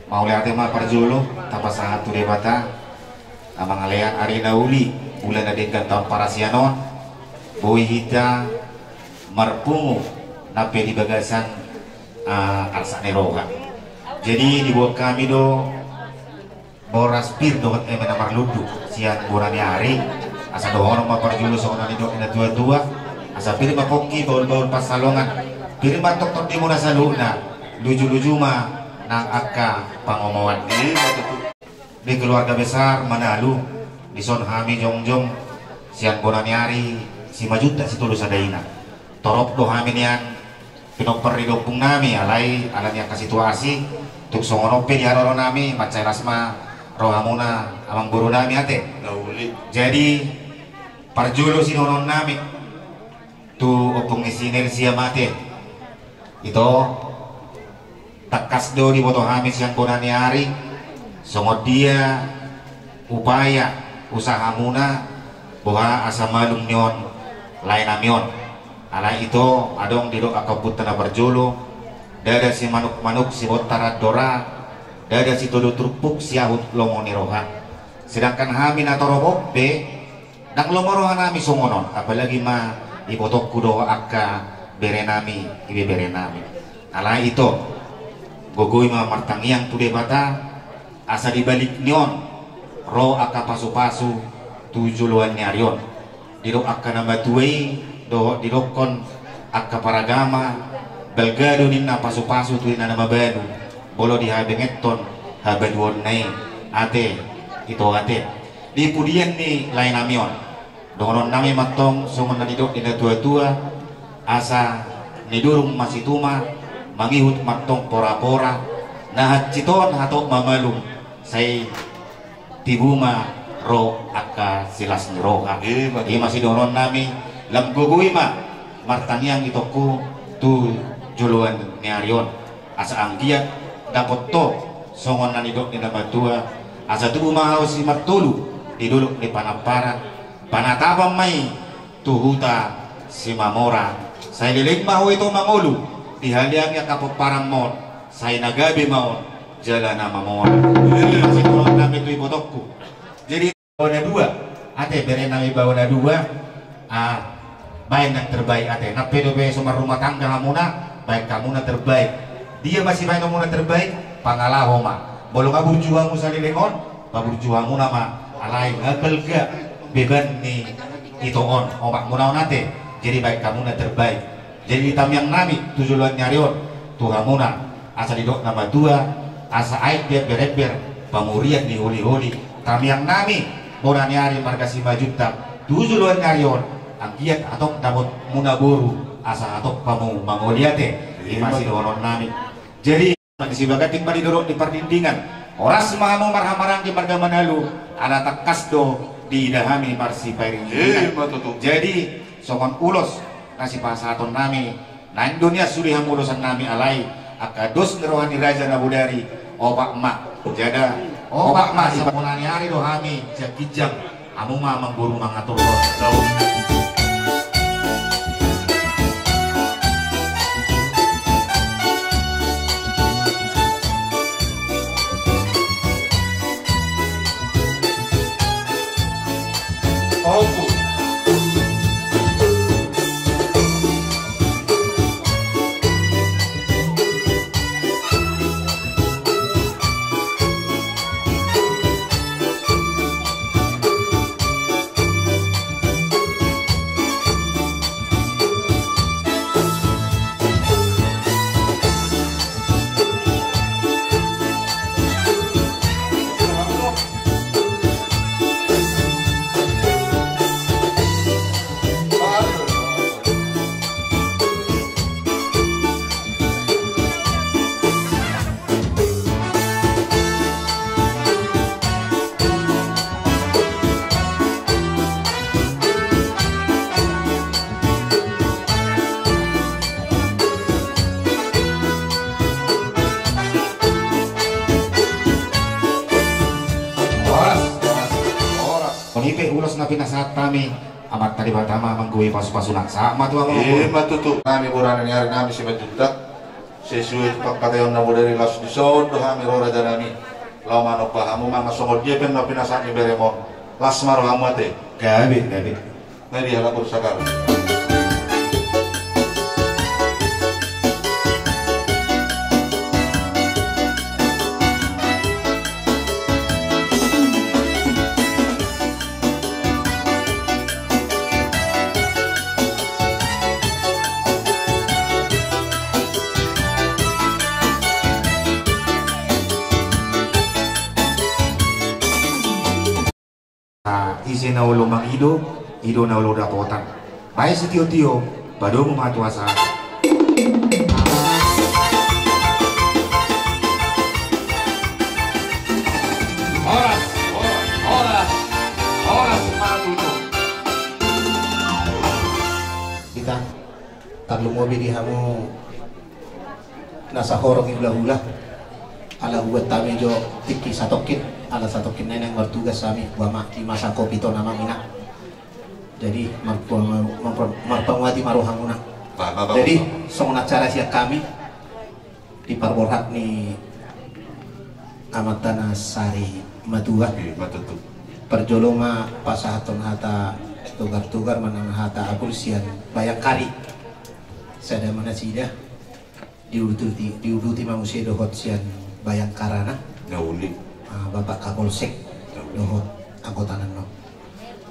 mauliate ma parjolo tapasahat tu Debata, na mangalean ari na uli, bulan na denggan taon parasian on, boi hita marpungu nang pe di bagasan, ah, arsak ni roha. Jadi diboan hami do boras pir dohot eme na marlundu sian bona ni ari, asa dohonon ma parjolo songon na nidok ni natuatua, asa pir ma pongki bahulbahul pansalongan, pir ma antong tondimuna saluhutna, lujuluju ma nang angka pangomoan. Di keluarga besar Manalu, dison hami jongjong sian bona ni ari, Simanjuntak Sitolu Sadaina. Torop do hami nian pinompar ni ompung nami, alai ala ni angka situasi, tung songon on pe di haroro nami, mansai las ma rohamuna amangboru nami ate. Jadi parjolo sidohonon nami tu ompung ni si Nelsia ma ate. Ito, tangkas do diboto hami sian bona ni ari songon dia upaya usahamuna, boha asa malum ni on lae nami on. Alai ito adong didok angka ompunta na parjolo, ndada simanukmanuk sibontar andora, ndada sitodo turpuk siahut lomo ni roha. Sedangkan hami na torop on pe, ndang lomo rohanami songon on, apalagi ma ibotongku dohot angka berenami, ibeberenami. Alai ito, gogoi ma martangiang tu Debata, asa di balik ni on ro angka pasupasu tu joloan ni ari on. Didok angka na matua i dohot didokkon angka paragama, balga do ninna pasupasu tu inna na mabalu, molo dihabengethon habaluonna i. Ate, ito ate. Di pudian ni laenami on, dohononnami mantong songon na nidok ni natuatua, asa nidurung masituma, mangihut mantong porapora, na hansit on hatop mamalum, sai tibu ma ro angka silas ni roha. Ima tutu. Ima sidohononnami, lam gogoi ma martangiang itongku tu joloan ni ari on. Asa anggiat dapot ho songon na nidok ni na matua, asa tubu ma hau simartolu di dolok ni Panamparan, panatapan ma i tu huta Simamora. Sai leleng ma ho ito mangolu, dihaleangi angka pomparanmon, sai na gabe ma on jala na mamora. Ima sidohononnami tu ibotongku. Jadi, baoa na dua, ate, berenami baoa na dua, ah, baen yang terbaik, ate. Nang pe dope so marrumah tangga hamuna, baen hamu na terbaik. Dia ma sibaenonmu na terbaik? Pangalaho ma. Molo nga burju hamu saleleng on, paburju hamuna ma, alai nga balga beban ni ito on, omakmuna on, ate. Jadi baen hamu na terbaik. Jadi di tamiangnami tu joloan ni ari on tu hamuna, asa didok na matua, asa aek di ember-ember, pamurian di holi-holi. Tamiangnami bona ni ari marga Simanjuntak tu joloan ni ari on, anggiat hatop dapotmuna boru, asa hatop hamu mangoli, ate. Ima sidohononnami. Jadi, di sibaganting ma di dolok ni Pardindingan, horas ma hamu marhahamaranggi marga Manalu, ala tangkas do diida hami marsipairing-iringan. Ima tutu. Jadi, songon ulos na sipasahatonnami, naeng do nian sude hamu ulosannami, alai angka dos ni roha ni raja na bodari, opat ma. Jala opat ma, opat ma, sian bona ni ari do hami sian ginjang. Hamu ma manggoru mangaturhon. Dao. Horas, horas, horas. Songon i pe ulos na pinasahat hami, Amanta Debata ma manggohi pasupasuna. Sahat ma tu hamu. Ima tutu. Nami, bona ni ari nami Simanjuntak. Sesuai tu pangkataion na bodari, laos dison do hami ro, raja nami, laho manomba hamu. Manang songon dia pe na pinasahat ni beremon, las ma rohamu, ate. Gabe, gabe. Nai di halak urusakan. Ise na olo mangido, ido na olo dapotan. Baen sitiotio, padomu ma tu hasahatan. Horas, horas, horas, horas ma tutu. Hita, tarlumobi di hamu na sahorong i hulahula, ala hubuat hami jo tingki satongkin, ala satongkin nai naeng martugas hami, boha ma di masa covid on, amang inang. Jadi marpanguati ma rohamuna. Jadi songon acara sian hami di parborhat ni amanta na sari matua. Parjolo ma pasahathon hata togar-togar manang hata abul sian Bayangkari. Sada ma nasida. Diuduti, diuduti ma muse dohot sian Bayangkara na uli, Bapak Kapolsek dohot anggotana.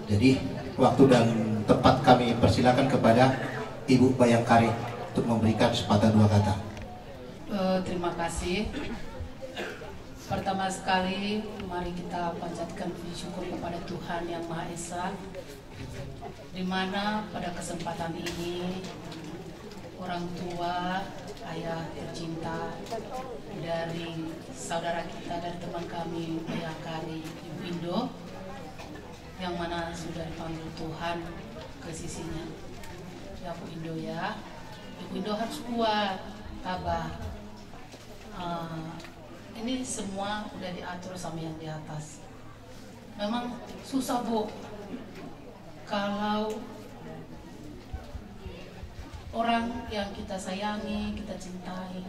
Jadi waktu dan tempat kami persilakan kepada Ibu Bayangkari untuk memberikan sepatah dua kata. Terima kasih. Pertama sekali, mari kita panjatkan puji syukur kepada Tuhan Yang Maha Esa, di mana pada kesempatan ini orang tua, ayah tercinta dari saudara kita, dari teman kami Bayangkari, Ibu Indo, yang mana sudah dipanggil Tuhan ke sisinya. Ya, Bu Indo ya, Ibu Indo harus kuat, tabah. Ini semua udah diatur sama yang di atas. Memang susah, Bu, kalau orang yang kita sayangi, kita cintai,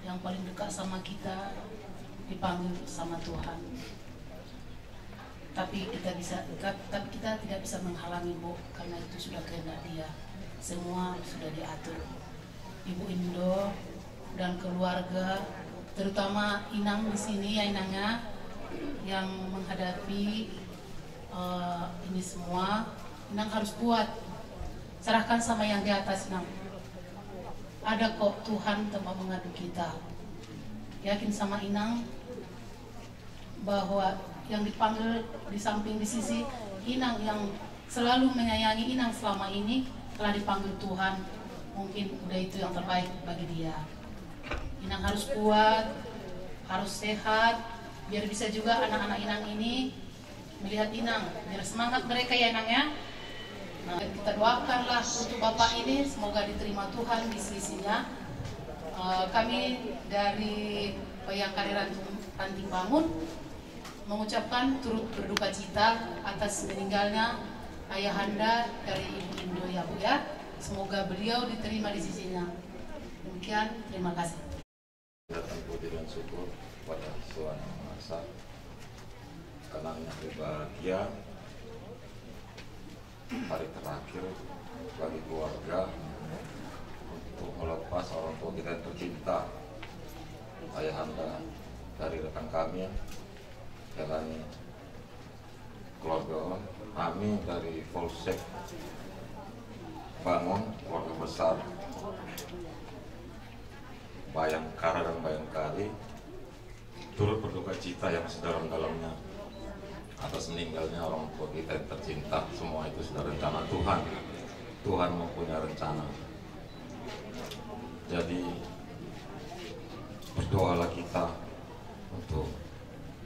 yang paling dekat sama kita dipanggil sama Tuhan. Tapi kita bisa, tapi kita tidak bisa menghalangi, Bu, karena itu sudah kehendak Dia. Semua sudah diatur. Ibu Indo dan keluarga, terutama Inang di sini ya, Inang ya, yang menghadapi eh, ini semua. Inang harus kuat. Serahkan sama yang di atas, Inang. Ada kok Tuhan tempat mengadu kita. Yakin sama Inang bahwa yang dipanggil di samping, di sisi Inang yang selalu menyayangi Inang selama ini telah dipanggil Tuhan. Mungkin udah itu yang terbaik bagi dia. Inang harus kuat, harus sehat, biar bisa juga anak-anak Inang ini melihat Inang, biar semangat mereka ya, Inang ya. Nah, kita doakanlah untuk Bapak ini, semoga diterima Tuhan di sisinya. Eh, kami dari Bayangkari Ranting, Ranting Bangun mengucapkan turut berduka cita atas meninggalnya ayahanda dari Ibu Indo ya, Bu ya. Semoga beliau diterima di sisinya. Demikian, terima kasih. Datang puji dan syukur kepada Tuhan Yang Maha Esa. Karena hari bahagia, hari terakhir bagi keluarga untuk melepas orang tua kita yang tercinta, ayahanda dari rekan kami, jalani keluarga on, kami dari Polsek Bangun, keluarga besar Bayangkara dan Bayangkari, turut berduka cita yang sedalam-dalamnya atas meninggalnya orang tua kita yang tercinta. Semua itu sudah rencana Tuhan. Tuhan mempunyai rencana. Jadi, berdoalah kita untuk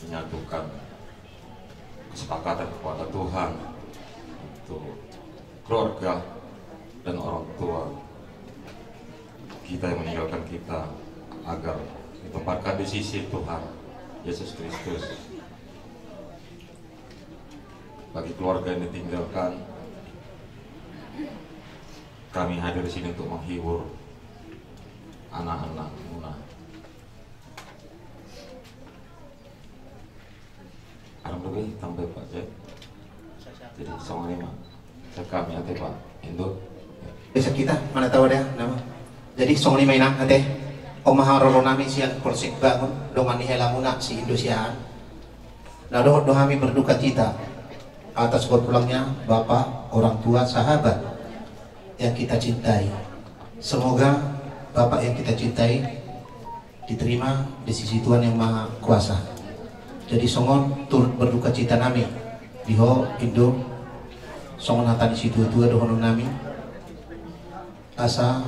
menyatukan kesepakatan kepada Tuhan untuk keluarga dan orang tua kita yang meninggalkan kita, agar ditempatkan di sisi Tuhan Yesus Kristus. Bagi keluarga yang ditinggalkan, kami hadir di sini untuk menghibur anak-anak muna. Arang lebih tambah Pak Jai. Jadi songon i ma. Sian hami, ate Pak Indo. Biasa kita mana tahu ada nama. Jadi songon i ma, Inang, ate. On ma haroro nami sian Polsek Bangun, dongan ni hela muna si Indo Siahaan. Na dohot do hami berduka cita atas berpulangnya bapak, orang tua, sahabat yang kita cintai. Semoga bapak yang kita cintai diterima di sisi Tuhan Yang Maha Kuasa. Jadi songon turut berduka cita nami di ho Indo, songon hata ni situa-tua dohonon nami, asa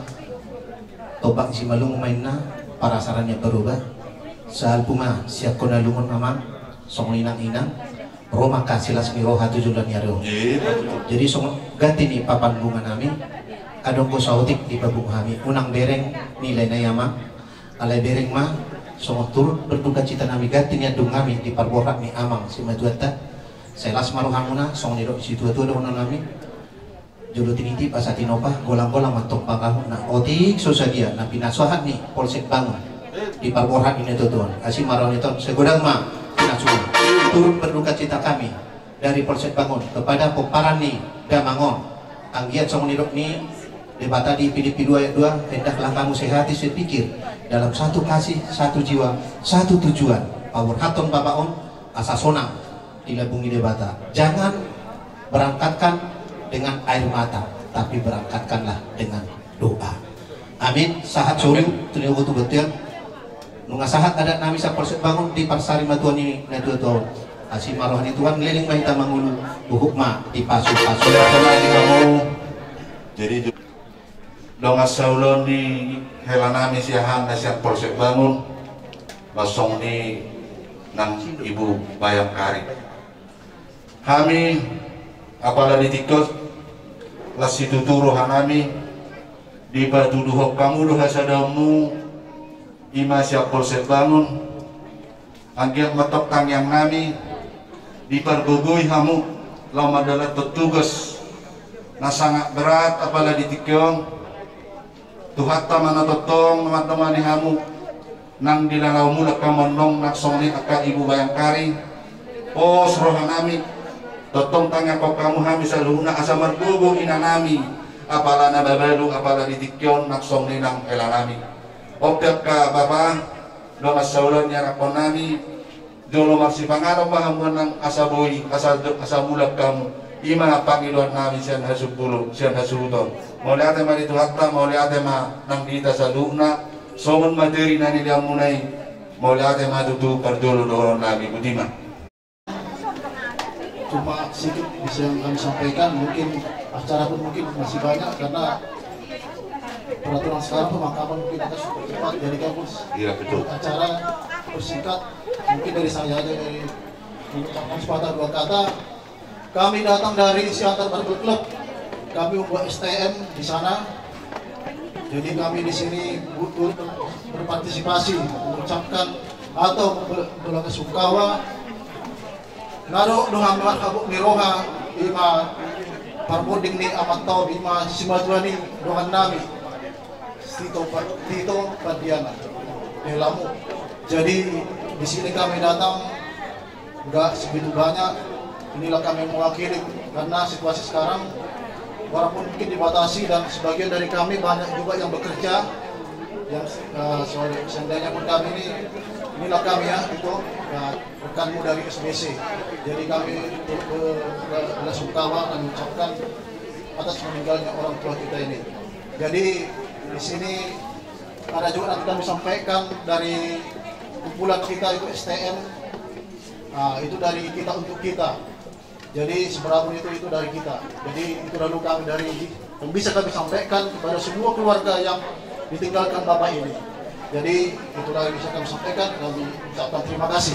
tombak simalungun ma inna, parasaran yang berubah. Salpu ma sian ho na lungun, Amang, songon i nang Inang, ro ma angka silas ni roha tu joloan ni ari on. Jadi songon ganti ni papan bunga nami, adong do saotik dipapungu hami, unang bereng nilai na i, Amang. Alai bereng ma, songon turut berduka cita nami ganti ni andung nami di parborhat ni amang simatuanta. Sai las ma rohamuna, songon nidok ni situa-tua dohonon nami. Jolo tinitip asa tinopa, golang-golang ma tong pangahuna. Otik so sadia na pinasahat ni Polsek Bangun di parborhat ni na tuatua on, asi ma roha ni tong, sai godang ma pinasuna. Turut berduka cita kami dari Polsek Bangun kepada pomparan ni damang on. Anggiat songon nidok ni Debata di Filipi dua ayat dua, hendaklah kamu sehati sepikir, dalam satu kasih, satu jiwa, satu tujuan. Paborhathon bapak on asa sonang dilambungi Debata. Jangan berangkatkan dengan air mata, tapi berangkatkanlah dengan doa. Amin. Sahat soriu tu na tuatua on. Nunga sahat adat nami sa-Polsek Bangun di parsarimatua ni na tuatua on. Asi ma roha ni Tuhan, leleng ma hita mangolu, huhut ma dipasu-pasu. Jadi dongan saulaon ni hela nami siahaan na sian Polsek Bangun, laos songon i nang Ibu Bayangkari. Hami apala di tingki on, las situtu roha nami dipatuduhon hamu do hasadaonmu, i ma sian Polsek Bangun. Anggiat ma tong tangiang nami dipargogoi hamu laho mandalanhon tugas na sangat berat apala di tingki on. Tuhanta ma na tongtong mandomani hamu nang di na laho mulak hamu annon, nang songon i angka Ibu Bayangkari. Pos roha nami, tongtong tangianghon hamu hami saluhutna asa margogo ina nami, apala na mabalu apala di tingki on, nang songon i nang hela nami. On pe angka bapa, dongan saulaon ni anakkon nami, jolo marsipanganon ma hamu annon asa boi, asa, asa mulak hamu. I ma pangidoan nami sian hasuhuton, sian hasuhuton. Mauliate ma di Tuhanta, mauliate ma nang di hita saluhutna. Songon materi na nilehonmuna i, mauliate ma tutu parjolo dohonon nami. Botima. Cuma sedikit bisa yang kami sampaikan, mungkin acara pun mungkin masih banyak karena peraturan sekarang pemakaman mungkin akan super cepat, jadi kami pun, iya, betul, acara persingkat, mungkin dari saya aja, dari mengucapkan sepatah dua kata. Kami datang dari Siantar Barbel Club, kami membuat S T M di sana. Jadi kami di sini bu-, turut berpartisipasi mengucapkan atau ber-, berbelasungkawa. Naro dongan marhabot ni roha, i ma parbonding ni amanta on, i ma simatua ni dongan nami, Tito Pa-, Tito Pandiana. Helamu. Jadi di sini kami datang nggak segitu banyak. Inilah kami mewakili karena situasi sekarang walaupun mungkin dibatasi dan sebagian dari kami banyak juga yang bekerja, yang, eh, sorry, seandainya pun kami ini, inilah kami ya, itu, ya, rekanmu dari S B C. Jadi kami turut ber-, ber-, berbelasungkawa kami ucapkan atas meninggalnya orang tua kita ini. Jadi di sini ada juga nanti kami sampaikan dari kumpulan kita itu S T M. Nah, itu dari kita untuk kita. Jadi seberapa itu, itu dari kita. Jadi itu lalu kami dari, yang bisa kami sampaikan kepada semua keluarga yang ditinggalkan Bapak ini. Jadi itulah yang bisa kami sampaikan. Kami ucapkan terima kasih.